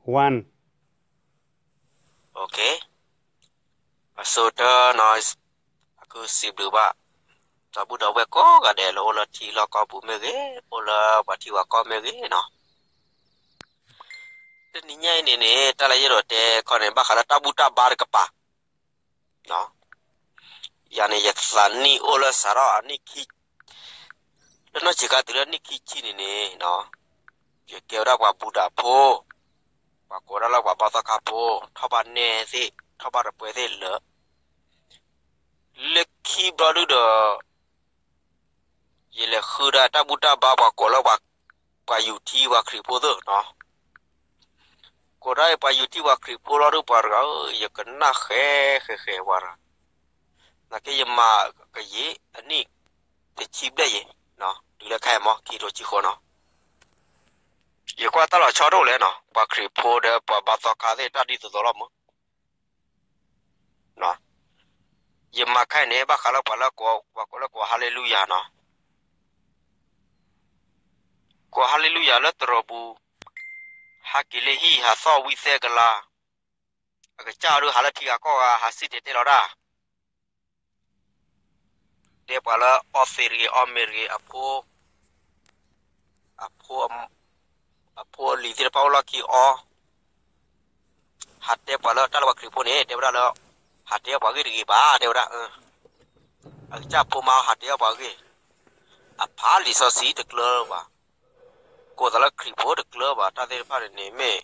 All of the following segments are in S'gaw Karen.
one. အဆိကတၢၢ်နီၤ, အကစံးဘျုးဘၣ် ဒီပုၢ်ဒီဝဲၢ်ကိးဂၤဒဲး လၢအိၣ်လၢထံလီၢ်ကီၢ်ပူၤမ့ၢ်ဂ့ၤ, အိၣ်လၢပှၤထံပှၤကီၢ်မ့ၢ်ဂ့ၤနီၤ. တနံၤညါအံၤန့ၣ်န့ၣ် တၢ်လၢယအဲၣ်ဒိးတဲခီန့ၣ် ဘၣ်ဃးလၢတၢ်ဘူၣ်တၢ်ဘါတကပၤ ယၤန့ၣ် ယသးနံၣ်အိၣ်လၢစးထီၣ်အနံၣ်ခံ, လၢနီၢ်ဆံးခါတုၤလၢနံၣ်ခံဆံန့ၣ်န့ၣ်, ယကဲဝဲဒၣ်ပှၤဘူၣ်ဒးဖိ, ပှၤကိးဒၣ်လၢပှၤဘါသီခါဖိ, ထီၣ်ဘၣ်နဲၣ်သ့ၣ်, ထီၣ်ဘၣ်တပှဲၤသ့ၣ်လၢာ်, လၢခံဘျီဒုဒီး ယလဲၤဃုဒၣ်တၢ်ဘူၣ်တၢ်ဘါပှၤကိးလၢ ပှၤယူၤထံပှၤခရံာ်ဖိသ့ၣ်နီၤ, ကိးဒၣ်အံၤပှၤယူၤထံပှၤခရံာ်ဖိလီၤဒုပှၤတဂၤဧၢ, ယကနၣ်ဃဲဃဲဃဲဝဲဒၣ်, နာ်က့ယမၤကယံာ်အနံၣ်တဆံဘျဲၣ်ယံၤ, တုၤလၢခဲအံၤမ့ၢ် ခံကထိခံဆံဃိးနီၤ, ယကွၢ်တၢ်လီၤဆီတအိၣ်လဲၣ်နီၤ, ပှၤခရံာ်ဖိဒီးပှၤဘါသီခါသ့ၣ်တၢ်ဒ်သိးသိးလီၤမး ယမၤခဲအံၤန့ၣ် ဘၣ်ဃးလၢပှၤလၢ ပှၤကိးလၢကိးဟါလ့လူယၤနီၤ, ကိးဟါလ့လူယၤလၢတရီးပူၤ, ဟးက့ၤလၢဟံၣ်ဟးသီၣ်ဝံသဲကလၤ, အကစၢ်ဒုးဟးလၢထံဂၤကီၢ်ဂၤ ဟးစံၣ်တဲၤတဲလီၤတၢ်, တဲပှၤလၢအီသံးတဂ့ၤ အီမ့ၤတဂ့ၤ အဖိ အဖိ အဖိအလံၤသ့ၣ်တဖၣ်အိၣ်လီၢ်ခံအီ, ဟးတဲပှၤလၢတၢ်လၢပှၤခရံာ်ဖိန့ၣ် တဲဝဲဒၣ်လၢ ဟးတဲအီၣ်ပှၤဂ့ၢ်တဂ့ၤဘၣ် တဲဝဲဒၣ်, အကစၢ်ဖိမါဟးတဲအီၣ်ပှၤဂ့ၢ်, အဖးလံာ်စီဆှံတကျၢၤဘၣ်, ကိးသးလၢခရံာ်ဖိတကျၢၤဘၣ် တၢ်သ့ၣ်တဖၣ်န့ၣ်န့ၣ် မ့ၢ်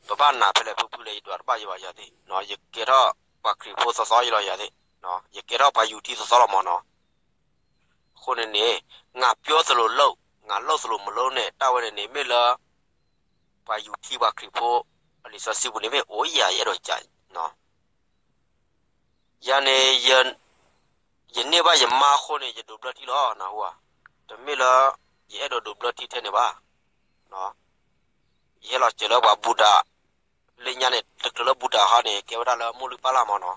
ပဘၣ်နၢ်ဖဲလဲၣ်ဖုဖုလဲၣ် ယဒွးတဘၣ်ယဘၣ်ယၤသ့ၣ်, ယကဲထီၣ်ပှၤခရံာ်ဖိသီသီယလီၤယၤသ့ၣ်, ယကဲထီၣ်ပှၤယူၤထံသီသီလီၤမးနီၤ, အဃိန့ၣ်န့ၣ် ငါပြောသလိုလုပ်, ငါလုပ်သလိုမလုပ်န့ၣ် တၢ်ဝဲန့ၣ်န့ၣ် မ့ၢ်လၢ ပှၤယူၤထံပှၤခရံာ်ဖိ အလံာ်စီဆှံပူၤန့ၣ်မ့ၢ်အိၣ်ယၤ ယအဲၣ်ဒိးကး, ယၤန့ၣ် ယန့ၢ်ဘၣ်ယမါအဃိန့ၣ် ယဒိးဘျၢထံလီၤ နၢ်ဟူဧါ, တမ့ၢ်လၢ ယအဲၣ်ဒိးဒိးဘျၢထံထဲန့ၣ်ဘၣ်, ယဟဲလီၤစၢၤလၢပှၤဘူၣ်ဒး, လၢညါန့ၣ် တချုးလၢဘူၣ်ဒးဟီန့ၣ် ကဲဝဲဒၣ်လၢမိၢ်လုၢ်ပၢ်လၢ်မးနီၤ,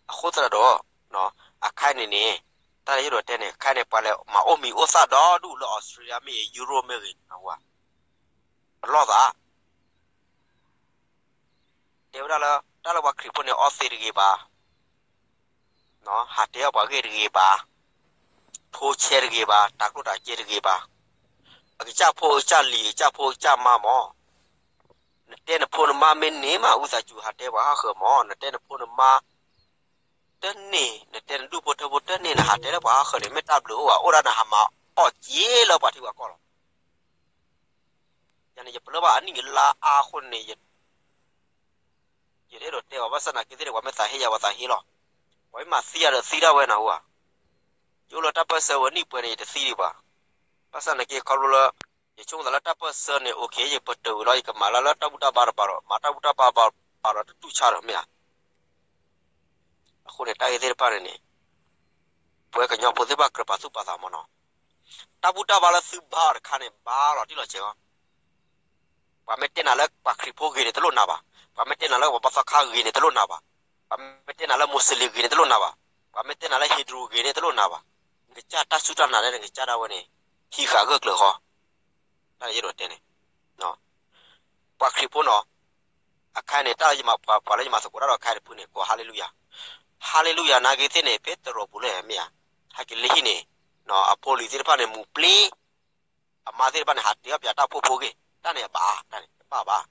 အဃိသတးဒီး အခါအံၤန့ၣ်န့ၣ် တၢ်လၢယအဲၣ်ဒိးတဲန့ၣ် အခါအံၤန့ၣ် ပှၤလဲၤမၤအိၣ်မံၤအိၣ်သၣ်ဒီဒူၣ်လၢ Australia မ့ၢ်ဂ့ၤ Europe မ့ၢ်ဂ့ၤ နၢ်ဟူဧါ, အလီၢ်သး တဲဝဲဒၣ်လၢ တၢ်လၢပှၤခရံာ်ဖိန့ၣ် အီသံးတဂ့ၤဘၣ်, ဟးတဲအီၣ်ပှၤဂ့ၢ်တဂ့ၤဘၣ်, ထိဆဲးတဂ့ၤဘၣ်, တၤကျိၣ်တၤစ့တဂ့ၤဘၣ်, အကစၢ်ဖိအကစၢ်လံၤ အကစၢ်ဖိအကစၢ်မါမး, နတဲနဖိနမါမ့ၢ်န့ၢ်မး ဝံသးစူၤဟးတဲပှၤဟးဃၢၤမး, နတဲနဖိနမါ တန့ၢ် နတဲနဒူၣ်ဖိထၢဖိတန့ၢ် နဟးတဲလၢပှၤဟးဃၢၤန့ၣ် မ့ၢ်တၢ်ဘျုးအိၣ်ဧါ, အိၣ်ဒၣ်နဟးမၤအီၣ်က့လၢပှၤထံပှၤကီၢ်လီၤ. ယၤန့ၣ် ယပလၢဘၣ်အနံၣ်ယလါအါအဃိန့ၣ် ယတအဲၣ်ဒိးတဲဘၣ်, ဘၣ်ဆၣ်သနာ်က့သ့ၣ်န့ၣ် ပှၤမ့ၢ်သးဟ့ယၤ ပှၤသးဟ့လီၤ. ပှၤမ့ၢ်မၤသံယၤဒီးသံဒၣ်ဝဲ နၢ်ဟူဧါ. ယအိၣ်လၢတၢ်ပၢၢ်ဆၢဝဲနံၣ်ပှဲၤန့ၣ် ယတသံဒံးဘၣ်. ဘၣ်ဆၣ်သနာ်က့ခီဖျိလၢ ယဆိကမိၣ်သးလၢတၢ်ပၢၢ်ဆၢန့ၣ် အိၣ်ခ့ ယပတုာ်ဝံၤလီၤ ယကမၤလၢလၢတၢ်ဘူၣ်တၢ်ဘါတပၤဒီး မၤတၢ်ဘူၣ်တၢ်ဘါဘၣ်ဒီးတတူၢ်ဆါဒီးမ့ၢ်ဧါ. အဃိန့ၣ် တၢ်ဂ့ၢ်သ့ၣ်တဖၣ်န့ၣ်န့ၣ် ပဝဲကညီဖိသ့ၣ်တဖၣ်ကြၢးပာ်သူၣ်ပာ်သးမးနီၤ. တၢ်ဘူၣ်တၢ်ဘါလၢသုဘါအီၤတခါန့ၣ် ဘါလီၤတံၢ်လီၤဆဲးလီၤ. ပှၤမ့ၢ်တဲနၤလၢပှၤခရံာ်ဖိဂ့ၤန့ၣ် တလိၣ်နၤဘၣ်. ပှၤမ့ၢ်တဲနၤလၢပှၤဘါသီခါဂ့ၤန့ၣ် တလိၣ်နၤဘၣ်. ပှၤမ့ၢ်တဲနၤလၢမိၤစလ့ၣ်ဂ့ၤန့ၣ် တလိၣ်နၤဘၣ်. ပှၤမ့ၢ်တဲနၤလၢဟံးဒြူၤဂ့ၤန့ၣ် တလိၣ်နၤဘၣ်. နကစၢ်တၢ်စူၢ်တၢ်နာ်လၢ နကစၢ်ဒၣ်ဝဲန့ၣ် ဟံးဃာ်ဂၢၢ်ကျၢၤဃီ. တၢ်လၢယအဲၣ်ဒိးတဲန့ၣ် ပှၤခရံာ်ဖိနီၤ, အခါအံၤန့ၣ် တၢ်လၢယမၤပှၤလၢယမၤသကိးတၢ်ဒီးအခါအံၤတဖုန့ၣ် ကိးဟါလ့လူယၤ, ဟါလ့လူယၤနာ်က့သ့ၣ်န့ၣ် ဖဲတရီးပူၤလၢမ့ၢ်ဧါ, ဟဲက့ၤလၢဟံၣ်န့ၣ် အဖိလံၤသ့ၣ်တဖၣ်န့ၣ် မူၤပျံၤ, အမါသ့ၣ်တဖၣ်န့ၣ် ဟးတဲအီၣ်ပၠးတၢ်ဖိဖိဂ့ၢ်, တၢ်န့ၣ်အဘၣ်, တၢ်န့ၣ်တဘၣ်ဘၣ်.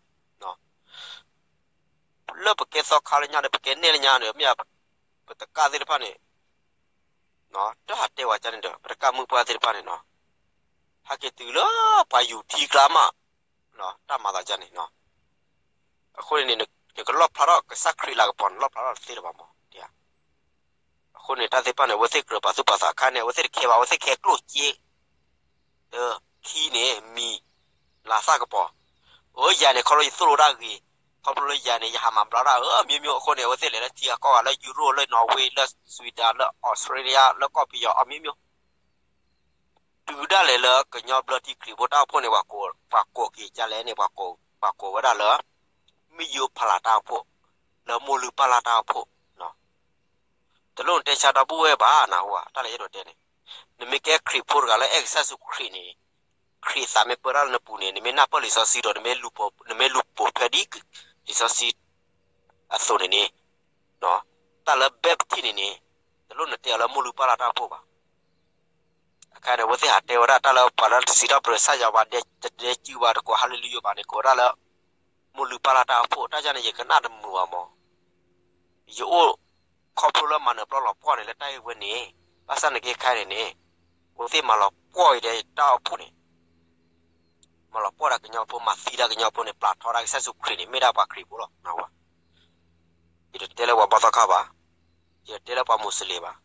လၢပကဲသီခါလၢညါဒီး ပကဲနဲၣ်လၢညါဒီး မ့ၢ်ဧါ, ပတကၢ်သ့ၣ်တဖၣ်န့ၣ် တၢ်ဟးတဲဝဲကန့ၣ်ဒီး ပတကၢ်မုၢ်ပှၢ်သ့ၣ်တဖၣ်န့ၣ်နီၤ, ဟဲက့ၤတုၤလၢပှၤယူၤထံကျါမး, တၢ်မၤသးကန့ၣ်နီၤ, အဃိန့ၣ်န့ၣ် နကလီၣ်ဖျါထီၣ်ကစၢ်ခရံာ်လၤကပီၤန့ၣ် လီၣ်ဖျါထီၣ်တသ့လၢၤဘၣ်မး. အဃိန့ၣ် တၢ်သ့ၣ်တဖၣ်န့ၣ် အဝဲသ့ၣ်ကြၢးပာ်သူၣ်ပာ်သးအခါန့ၣ် အဝဲသ့ၣ်တခဲဘၣ် အဝဲသ့ၣ်ခဲကျိၣ်စ့ ခံန့ၣ် မံၤ လၤသၣ်ကပီၤ, အယၤန့ၣ် ခီဖျိယသိၣ်လိတၢ်ဂ့ၤ, ခီဖျိလၢယၤန့ၣ် ယဟးမၤဘျါတၢ်အမျိုးမျိုး အဃိန့ၣ် အဝဲသ့ၣ်လဲၤလၢထံဂၤကီၢ်ဂၤလၢ Europe လၢ Norway လၢ Sweden လၢ Australia လၢကီၢ်ပယီၤအမျိုးမျိုး တုၤဒၣ်လဲာ်လၢကညီဘျၢထံခရံာ်ဖိတၢ်အိၣ်ဖှိၣ်န့ၣ် ပှၤကိးက့ၤကလဲၣ်န့ၣ် ပှၤကိးဝဲဒၣ်လၢ မ့ၢ်ယိဖးလၢ်တၢ်အိၣ်ဖှိၣ်, လၢမိၢ်လုၢ်ပၢ်လၢ်တၢ်အိၣ်ဖှိၣ်, တလိၣ်နတဲဆါဒီပုၢ်ဝဲၢ်ဘၣ် နၢ်ဟူဧါ တၢ်လၢယအဲၣ်ဒိးတဲန့ၣ်, နမ့ၢ်ကဲခရံာ်ဖိတဂၤလၢအဲၣ်ကစၢ်ယ့ၣ်ၡူးခရံာ်န့ၣ်, ခရံာ်သးမ့ၢ်ပၢတၢ်လၢနပူၤန့ၣ် နမ့ၢ်နၢ်ပၢၢ်လံာ်စီဆှံဒီး နမ့ၢ်လူၤပိာ်ထွဲဒ်လံာ်စီဆှံအသိးန့ၣ်န့ၣ်, တၢ်လၢဘဲပထံၣ်န့ၣ်န့ၣ်, တလိၣ်နတဲအီၤလၢမိၢ်လုၢ်ပၢ်လၢ်တၢ်အိၣ်ဖှိၣ်ဘၣ်. အခါန့ၣ် အဝဲသ့ၣ်ဟးတဲဝဲဒၣ်တၢ်လၢပှၤလၢတစံးထီၣ်ပတြၢၤကစၢ်ယွၤဘၣ် တဒဲကုဘၣ် တကိးဟါလ့လူယိာ်ဘၣ်န့ၣ် ကိးဝဲဒၣ်လၢ မိၢ်လုၢ်ပၢ်လၢ်တၢ်အိၣ်ဖှိၣ် တၢ်ယၤန့ၣ် ယကနၣ်တမုာ်ဘၣ်မး. ယအိၣ်ခီဖျိလၢမၤနၢၤပျီလီၤပှီၢ်န့ၣ် လၢတၢ်ဂ့ၢ်ဝဲန့ၣ်, ဘၣ်ဆၣ်န့ၣ်က့ခါန့ၣ်န့ၣ်, အဝဲသ့ၣ်မၤလီၤပှီၢ်အံၤဒီးတၢ်အိၣ်ဖှိၣ်န့ၣ်, မၤလီၤပှီၢ်ဒီးကညီဖိ မၤသံဒီးကညီဖိန့ၣ် ပျၢ်ထီဒါကစၢ်ယ့ၣ်ၡူးခရံာ်န့ၣ် မ့ၢ်ဒၣ်ပှၤခရံာ်ဖိလီၤ. ယတတဲလၢပှၤဘီသီခါဘၣ်, ယတတဲလၢပှၤမူးစလ့ၣ်ဘၣ်.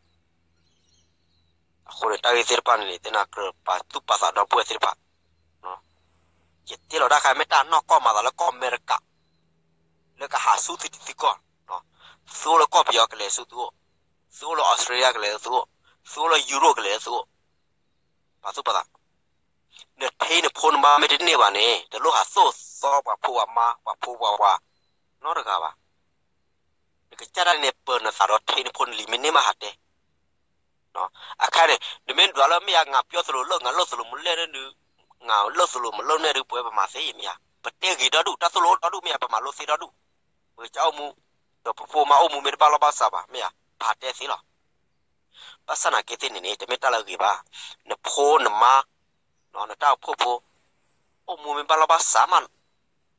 အဃိန့ၣ် တၢ်ဂ့ၢ်သ့ၣ်တဖၣ်န့ၣ်န့ၣ် သနာ်က့ပာ်သူၣ်ပာ်သးဒီပုၢ်ဝဲၢ်သ့ၣ်တဖၣ်, ယတဲလီၤတၢ်ခါ မ့ၢ်တၢ်နီၢ်ကီၢ်မၤသးလၢကီၢ်အမဲရကၤ, လၢကဟးဆူသုတသံကီၢ်, သုအိၣ်လၢကီၢ်ပယီၤကလဲၤဆူသုအိၣ်, သုအိၣ်လၢ Australia ကလဲၤသုအိၣ်, သုအိၣ်လၢ Europe ကလဲၤသုအိၣ်, ပာ်သူၣ်ပာ်သး, နထံနဖိနမါမ့ၢ်တန့ၢ်ဘၣ်န့ၣ် တလိၣ်ဟးသိၣ်သီပှၤဖိပှၤမါ ပှၤဖိပှၤဝၤ နီတဂၤဘၣ်. နကစၢ်ဒၣ်န့ၣ် ပၢနသးဒီးထံနဖိနလံၤမ့ၢ်န့ၢ်မးဟးတဲ အခါန့ၣ် နမ့ၢ်ဒွးလၢမ့ၢ်ယၤ ငါပြောသလိုလုပ် ငါလုပ်သလိုမလုပ်န့ၢ်ဒုး, ငါလုပ်သလိုမလုပ်န့ၢ်ဒုး ပဝဲပမၤသ့မ့ၢ်ဧါ, ပတဲဂ့ၤဒီဒူၣ် တၢ်သိၣ်လိအိၣ်ဒီဒူၣ်မ့ၢ်ဧါ ပမၤလိသ့ဒီဒူၣ်, ပကစၢ်အိၣ်မူ, ဒီးပဖိမါအိၣ်မူမ့ၢ်တဘၣ်လီၢ်ဘၣ်စးဘၣ်မ့ၢ်ဧါ, ပဟးတဲသ့လီၤ. ဘၣ်ဆၣ်နာ်က့သ့ၣ်န့ၣ်န့ၣ် တမ့ၢ်တၢ်လၢအဂ့ၤဘၣ်, နဖိနမါ နတၢ်အိၣ်ဖှိၣ်ဖိ အိၣ်မူမ့ၢ်ဘၣ်လီၢ်ဘၣ်စးမး,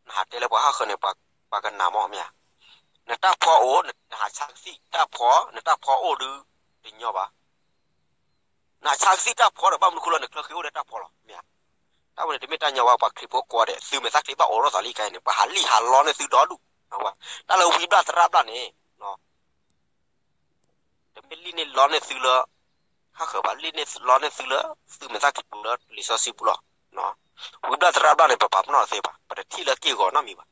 နဟးတဲလၢပှၤဟီၣ်ဃၢၤန့ၣ် ပှၤကနၣ်မးမ့ၢ်ဧါ, နတၢ်ဖှီအိၣ် နဟးဆါကသံၣ်တၢ်ဖှီ, နတၢ်ဖှီအိၣ်ဒုး တညီဘၣ်, နဟးဆါကသံၣ်တၢ်ဖှီဒီး ဘၣ်မနုၤဃိလၢနချၢဃ့အိၣ်ဒီးတၢ်ဖှီလီၤ မ့ၢ်ဧါ, တၢ်ဝဲန့ၣ် တမ့ၢ်တၢ်ညီဘၣ် ပှၤခရံာ်ဖိကိးဂၤဒဲး သုမဲာ်သၣ်ချံဘၣ်အိးထီၣ်သးလံခဲအံၤန့ၣ် ပှၤဟးလံၣ်ဟးလီန့ၢ်သုဒီဒူၣ်, တၢ်လၢဝံဘျၣ်သရၣ်ဘျၣ်န့ၣ် တမ့ၢ်လံၣ်န့ၢ်လီန့ၢ်သုလၢ ဟီၣ်ဃၢၤဘၣ်, လံၣ်န့ၢ်လီန့ၢ်သုလၢသုမဲာ်သၣ်ချံပူၤလၢလံာ်စီဆှံပူၤလီၤ. ဝံဘျၣ်သရၣ်ဘျၣ်န့ၣ် ပပာ်ပနီၣ်သ့ဘၣ်, ပတထံၣ်လၢက့ၢ်ဂီၤနီတမံၤဘၣ်.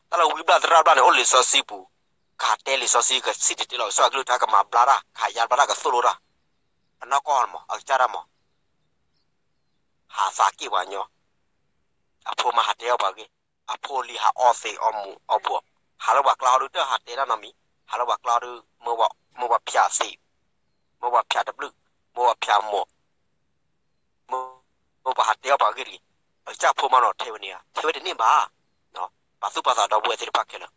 တၢ်လၢဝံဘျၣ်သရၣ်ဘျၣ်န့ၣ် အိၣ်လံာ်စီဆှံပူၤ, ကဟးတဲလံာ်စီဆှံ ကစံၣ်တဲၤတဲလီၤ ကစၢ်ကလုၢ်ကထါ ကမၤဘျါတၢ် ကဟးယါဘျါတၢ် ကသိၣ်လိတၢ်, အနီၢ်ကီၢ်မး အကစၢ်တၢ်မး ဟးသးက့ၢ်ပှၤကညီ, အဖိမါဟးတဲအီၣ်ပှၤဂ့ၢ်, အဖိလံၤဟးအီသံးအီမူးအီဘှီး, ဟးလၢပှၤကျါဟီဒုး တဟးတဲတၢ်နီတမံၤ, ဟးလၢပှၤကျါဟီဒုး မၢပှၤဖၠးသံး, မၢပှၤဖၠးတဘျုး, မၢပှၤဖၠးမိၢ်, မၢပှၤဟးတဲအီၣ်ပှၤဂ့ၢ်တဂ့ၤ, အကစၢ်ဖိမါနီၤ ထဲဝဲန့ၣ်ဧါ, ထဲဝဲတန့ၢ်ဘၣ်. ပာ်သူၣ်ပာ်သးဒီပုၢ်ဝဲၢ်သ့ၣ်တဖၣ်ခဲလၢာ်,